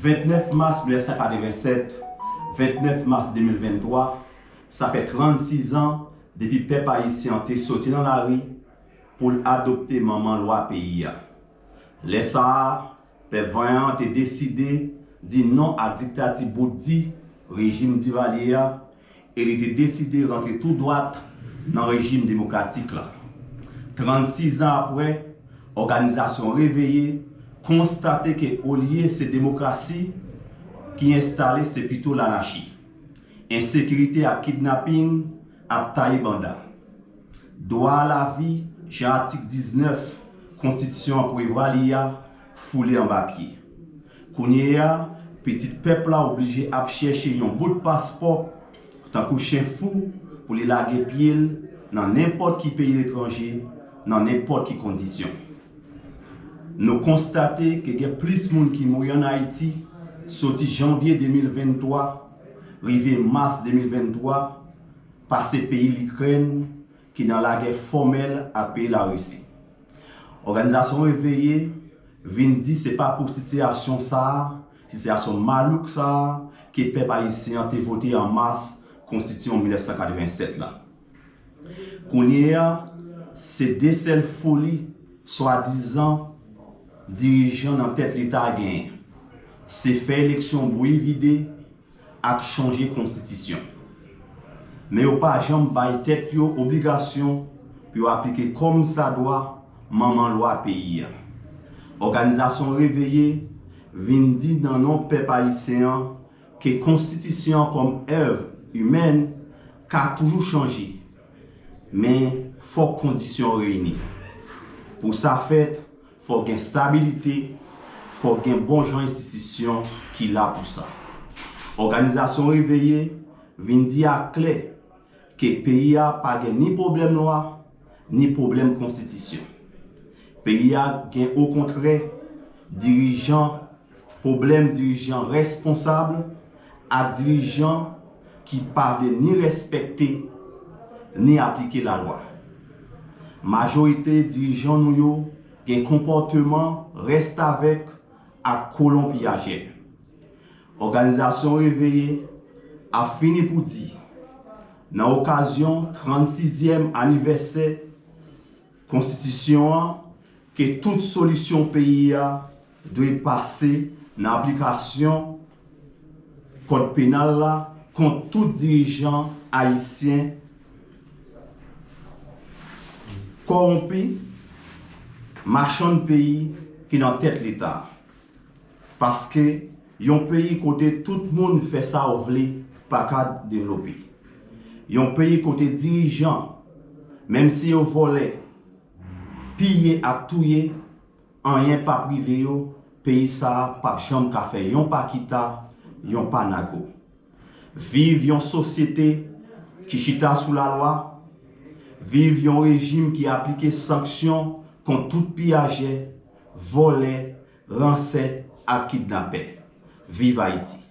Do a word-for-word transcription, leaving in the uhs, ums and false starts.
Vennèf mas mil nèf san katrevennsèt, vennèf mas de mil venntwa, sa fè trannsis an depi pèp ayisyen an te soti nan lari pou l adopte manman lwa peyi a. Lè sa a, pèp vanyan an te deside di non ak diktati bout di rejim Divalye a e li te deside rantre tou dwat nan rejim demokratik la. Trannsis an apre, òganizasyon Reveye konstate ke olye se demokrasi ki enstale, se pito lanachi. Ensekirite ak kidnaping ap taye banda. Dwa a lavi, jan atik diznèf konstitisyon an prevwa li a, foule anba pye. Kounye a, pitit pèp la oblije ap chèche yon bout paspò tankou chen fou pou li lage pye l nan nenpòt ki peyi letranje, nan nenpòt ki kondisyon. Nou konstate ke gen plis moun ki mouri ann Ayiti soti janvye de mil venntwa rive mas de mil venntwa pase peyi Likrèn ki nan lagè fòmèl ak peyi Larisi. Òganizasyon Reveye vin di se pa pou sitiyasyon sa a, sitiyasyon malouk sa a, ke pèp ayisyen an te vote an mas konstitisyon mil nèf san katrevennsèt la. Kounye a, se de sèl foli swadizan dirijan nan tèt Leta genyen. Se fè eleksyon bouyi vide ak chanje konstitisyon. Men yo pa janm bay tèt yo obligasyon pou yo aplike kòmsadwa manman lwa peyi a. Òganizasyon Reveye vin di nan non pèp ayisyen an ke konstitisyon an kòm èv imèn ka toujou chanje, men fòk kondisyon reyini. Pou sa fèt, fòk gen stabilite, fòk gen bon jan enstitisyon ki la pou sa. Òganizasyon Reveye vin di aklè ke peyi a pa gen ni pwoblèm lwa, ni pwoblèm konstitisyon. Peyi a gen okontrè dirijan, pwoblèm dirijan responsab ak dirijan ki pa vle ni respekte ni aplike lalwa. Majorite dirijan nou yo gen konpòteman restavèk ak kolon piyajè. Òganizasyon Reveye ap fini pou di, nan okazyon trannsizyèm anivèsè konstitisyon an, ke tout solisyon peyi a dwe pase nan aplikasyon kòd penal la kont tout dirijan ayisyen kòwonpi, machann peyi ki nan tèt Leta. Paske yon peyi kote tout moun fè sa w vle pa ka devlope. Yon peyi kote dirijan, menm si yo vòlè, piye ak touye, anyen p ap rive yo, peyi sa a p ap janm ka fè yon pa kita, yon pa nago. Viv yon sosyete ki chita sou lalwa, viv yon rejim ki aplike sanksyon kont tout piyajè, vòlè, ransè ak kidnapè. Viv Ayiti!